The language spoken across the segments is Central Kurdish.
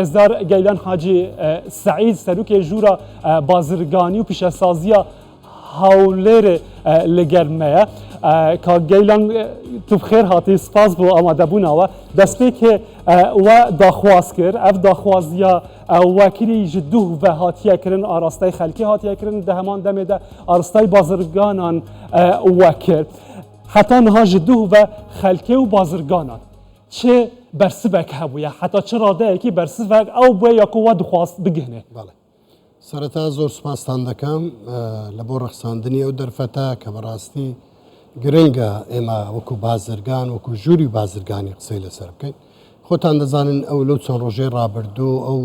رێزدار گەیلان حاجی سەعید سەرۆکێ ژوورا بازرگانی و پیشەسازیە هەولێرێ لەگەر مەیە. کاک گەیلان تو بخێر هاتی سپاس بۆ ئامادەبوونەوە. دەستپێکێ وە داخواز کرد ئەv داخوازیە وەکری ji duh ve hatiye kirin arastayê xelkê hatiye kirin di heman demê de arastayê bazirganan we kir. Heta niha ji duh ve xelkê û bazirganan Çi bersivek hebûye, heta çi radeyekî bersivek ew bûye ya ku we dixwast bigihinê? Belê. Sereta zor spastan دەکەم لە بۆ ڕەخساندنی ئەو دەرفەتە کە بەڕاستی گرنگە ئێمە وەکو بازرگان وەکو ژووری بازرگانی قسەی لەسەر بکەین. خۆتان دەزانن ئەو لەو چەند ڕۆژەی ڕابردوو ئەو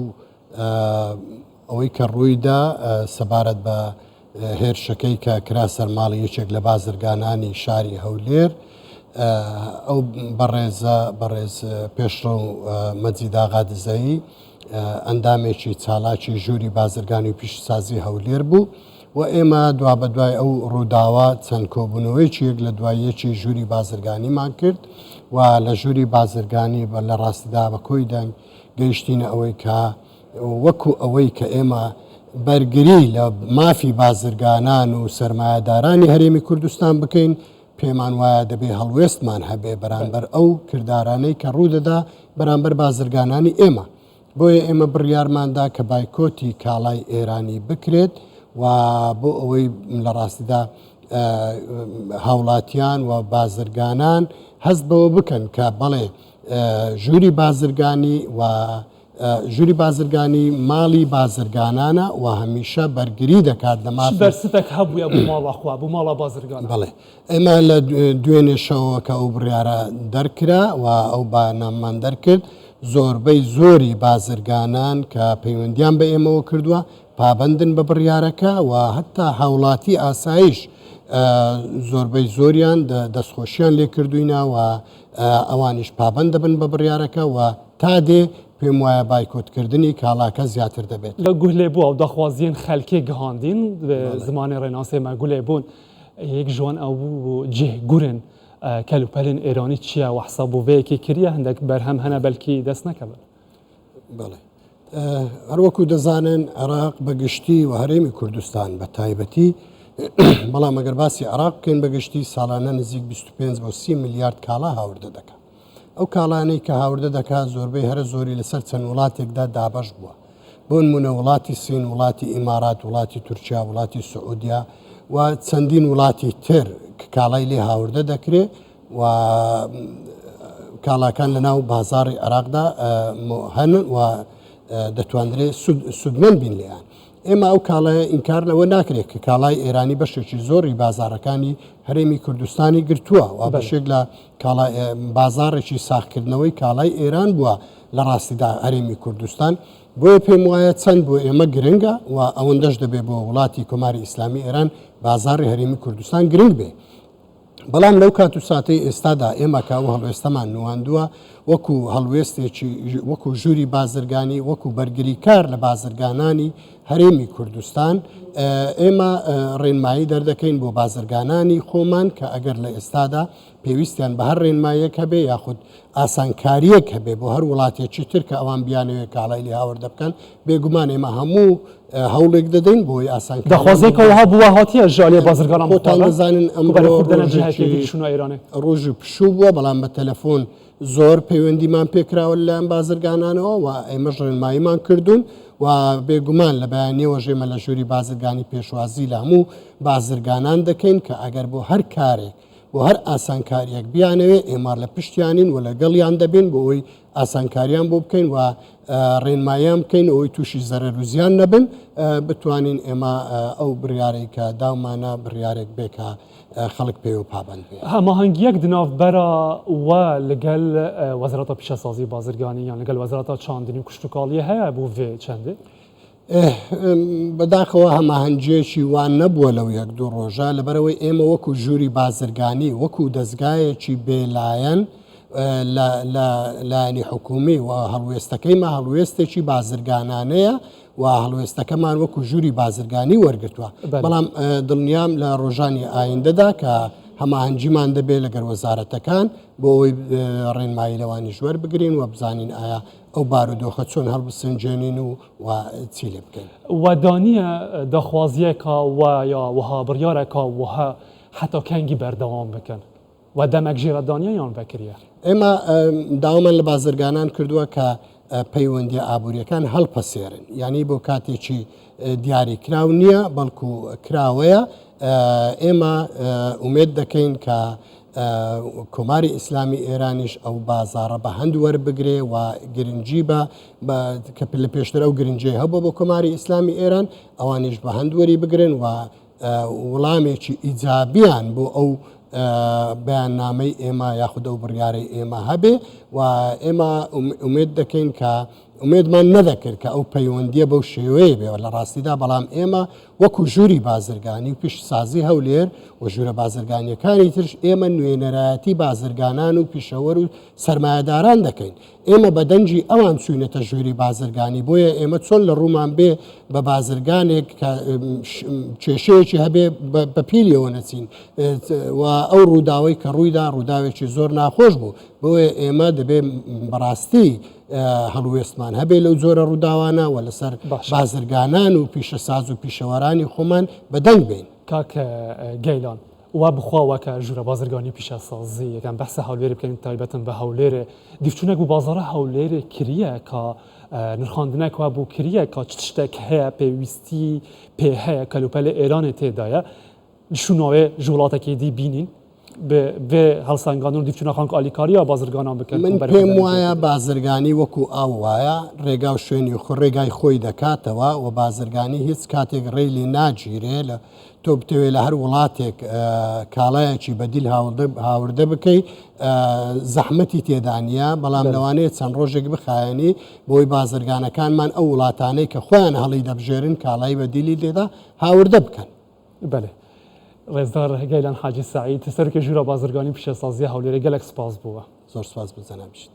ئەوەی کە ڕوویدا سەبارەت بە هێرشەکەی کە کرا سەر ماڵی یەکێک لە بازرگانانی شاری هەولێر ئەو بەڕێزە بەڕێز پێشڕەو مەجید ئاغا دزەیی ئەندامێکی چالاکی ژووری بازرگانی و پیشەسازی هەولێر بوو و ئێمە دوابەدوای ئەو ڕووداوە چەند کۆبوونەوەیەکی یەک لە دوای یەکی ژووری بازرگانیمان کرد و لە ژووری بازرگانی بە لە ڕاستیدا بە کۆی دەنگ گەیشتینە ئەوەی کە وەکو ئەوەی کە ئێمە بەرگری لە مافی بازرگانان و سەرمایەدارانی هەرێمی کوردستان بکەین، پێمان وایە دەبێ هەڵوێستمان هەبێ بەرامبەر ئەو کردارانەی کە ڕوودەدا بەرامبەر بازرگانانی ئێمە. بۆیە ئێمە بڕیارماندا کە بایکۆتی کاڵای ئێرانی بکرێت و بۆ ئەوەی لە ڕاستیدا هاوڵاتیان و بازرگانان هەست بەوە بکەن کە بەڵێ ژووری بازرگانی و ژووری بازرگانی ماڵی بازرگانانە و هەمیشە بەرگری دەکات لە مافی. چ بەرسڤێک هەبووە بۆ ماڵا خوا، بۆ ماڵا بازرگانان؟ بەڵێ ئێمە لە دوێنێ شەوەوە کە ئەو بڕیارە دەرکرا و ئەو بەیاننامەمان دەرکرد، زۆربەی زۆری بازرگانان کە پەیوەندیان بە ئێمەوە کردووە پابەندن بە بڕیارەکە و هەتا هاوڵاتی ئاسایش زۆربەی زۆریان دەستخۆشیان لێکردوینە و ئەوانیش پابەند دەبن بە بڕیارەکە و تا دێ پێم وایە بایکۆتکردنی کاڵاکە زیاتر دەبێت. لە گوه لێ بووە و داخوازیێن خەلکێ گهاندین بە زمانێ ڕێناسێ مە گوه لێ بوون یەک ji wan ew bû cih gurên kelûpelên ئێرانی چییە و حساب بۆ vê yekê kiriye هەندێک بەرهەم هەنە بەلکی دەست نەکەون. بەڵێ هەروەکو دەزانن عێراق بە گشتی و هەرێمی کوردستان بە تایبەتی بەڵام ئەگەر باسی عێراق بکەین بە گشتی ساڵانە نزیک 25 بۆ 30 میلیارد کاڵا هاوردە دەکات ئەو کاڵانەی کە هاوردە دەکات زۆربەی هەرە زۆری لەسەر چەند وڵاتێکدا دابەش بووە بۆ نمونە وڵاتی سین وڵاتی ئیمارات وڵاتی تورکیا وڵاتی سعودیا و چەندین وڵاتی تر کە کاڵای لێ هاوردە دەکرێت و کاڵاکان لە ناو بازاڕی عێراقدا هەن و دەتواندرێت سوودمەند بین لێیان. ئێمە ئەو کاڵایە ئینکار لەوە ناکرێت کە کاڵای ئێرانی بەشێکی زۆری بازاڕەکانی هەرێمی کوردستانی گرتووە و بەشێک لە بازاڕێکی ساغکردنەوەی کاڵای ئێران بووە لە ڕاستیدا هەرێمی کوردستان بۆیە پێم وایە چەند بۆ ئێمە گرنگە و ئەوەندەش دەبێت بۆ وڵاتی کۆماری ئیسلامی ئێران بازاڕی هەرێمی کوردستان گرنگ بێ. بەڵام لەو کات و ساتەی ئێستادا ئێمە کە ئەو هەڵوێستەمان نواندووە وەکو هەڵوێستێکی وەکو ژووری بازرگانی وەکو بەرگریکار لە بازرگانانی هەرێمی کوردستان ئێمە ڕێنمایی دەردەکەین بۆ بازرگانانی خۆمان کە ئەگەر لە ئێستادا پێویستیان بە هەر ڕێنماییەک هەبێ یاخود ئاسانکارییەک هەبێ بۆ هەر وڵاتێکی تر کە ئەوان بیانەوێ کاڵای لێ هاوردە بکەن بێگومان ئێمە هەموو هەوڵێک دەدەین بۆی ئاسانکاری دەخوازێکە وەها بووە هاتیە ji aliyê بازرگانان خۆتان دەزانن ئەمڕۆ ڕۆژی پشوو بووە بەڵام بە تەلەفۆن زۆر پەیوەندیمان پێکراوە لەلایەن بازرگانانەوە و ئێمەش ڕێنماییمان کردوون و بێگومان لە بەیانیەوە ئێمە لە ژووری بازرگانی پێشوازی لە هەموو بازرگانان دەکەین کە ئەگەر بۆ هەر کارێک بۆ هەر ئاسانکاریەک بیانەوێ ئێمە لە پشتیانین و لەگەڵیان دەبین بۆ ئەوەی ئاسانکاریان بۆ بکەین و ڕێنماییان بکەین ئەوەی تووشی زەرەر و زیان نەبن بتوانین ئێمە ئەو بڕیارەی کە داومانە بڕیارێک بێ کە خەڵک پێوە پابەند بێ. هەماهەنگیەک di navbera we li gel Wezareta Pîşesazî û Bazirganî yan li gel Wezareta Çandinî û Kiştûkaliyê heye bo vê çendê? بەداخەوە هەماهەنگییەکی وا نەبووە لەو یەک دوو ڕۆژە، لەبەرئەوەی ئێمە وەکو ژووری بازرگانی، وەکو دەزگایەکی بێلایەن لە لە لایەنی حکوومی و هەڵوێستەکەیمان هەڵوێستێکی بازرگانانەیە و هەڵوێستەکەمان وەکو ژووری بازرگانی وەرگرتووە. بەڵام دڵنیام لە ڕۆژانی ئایندەدا کە هەماهەنگیمان دەبێت لەگەر وەزارەتەکان بۆ ئەوەی ڕێنمایی لەوانیش وەربگرین و بزانین ئایا ئەو بارودۆخە چۆن هەڵبسەنگێنین و و چی لێ بکەین. و دانیە داخوازیەکە و یا وەها بڕیارەکە وەها حەتا کەنگی بەردەوام بکەن و دەمەک ژێرە دانیە یان ڤەکریە؟ ئێمە داوامان لە بازرگانان کردووە کە پەیوەندیە ئابووریەکان هەڵپەسێرن، یانی بۆ کاتێکی دیاری کراو نییە بەڵکو کراوەیە، ئێمە ئومێد دەکەین کە کۆماری ئیسلامی ئێرانیش ئەو بازاڕە بە هەند وەربگرێ و گرنگی بە کە لە پێشتر ئەو گرنگی هەبوو بۆ کۆماری ئیسلامی ئێران ئەوانیش بە هەند وەری بگرن و وڵامێکی ئیجابیان بۆ ئەو بەیاننامەی ئێمە یاخود ئەو بڕیارەی ئێمە هەبێ و ئێمە ئومێد دەکەین کە ئومێدمان نەدەکرد کە ئەو پەیوەندیە بەو شێوەیە بێ لە ڕاستیدا بەڵام ئێمە وەکو ژووری بازرگانی و پیشسازی هەولێر و ژوورە بازرگانیەکانی ترش ئێمە نوێنەرایەتی بازرگانان و پیشەوەر و سەرمایەداران دەکەین ئێمە بە دەنگی ئەوان چووینەتە ژووری بازرگانی، بۆیە ئێمە چۆن لە ڕوومان بێ بە بازرگانێک کە کێشەیەکی هەبێ بە پیلیەوە نەچین و ئەو ڕووداوەی کە ڕوویدا ڕووداوێکی زۆر ناخۆش بوو، بۆیە ئێمە دەبێ بەڕاستی هەڵوێستمان هەبێ لەو جۆرە ڕووداوانە و لەسەر بازرگانان و پیشەساز و پیشەوەرانی خۆمان بەدەنگ بین. کاک گەیلان، و بخوا وەکە ژوورە بازرگانی پیشەسازی یەکەم بەحسە هەولێرێ بکەین تایبەتم بە هەولێرێ دیفچونەک بوو بازاڕە هەولێرێ کریە کە نرخاندنەک وا بوو کریە کە چ شتێک هەیە پێویستی پێ هەیە کەلوپەلێ ئێرانێ تێدایە شوناوێ ژ وڵاتەکی دی بینین بێ هەڵسەنگاندن و دیفچونەخان کە ئالیکاریە بازرگانان بکەن من پێم وایە بازرگانی وەکو ئاو وایە ڕێگا و شوێنی خۆ ڕێگای خۆی دەکاتەوە و بازرگانی هیچ کاتێک ڕێی لێ ناگیرێ لە تۆ بتەوێت لە هەر وڵاتێک کاڵایەکی بەدیل هاوردە بکەی زەحمەتی تێدا نییە بەڵام لەوانەیە چەند ڕۆژێک بخایەنی بۆی بازرگانەکانمان ئەو وڵاتانەی کە خۆیان هەڵی دەبژێرن کاڵای بەدیلی تێدا هاوردە بکەن. بەلێ ڕێزدار گەیلان حاجی سەعید سەرۆکی ژوورە بازرگانی پیشەسازی هەولێرێ گەلەک سپاس بووە. زۆر سپاس بۆ جەنابیشت.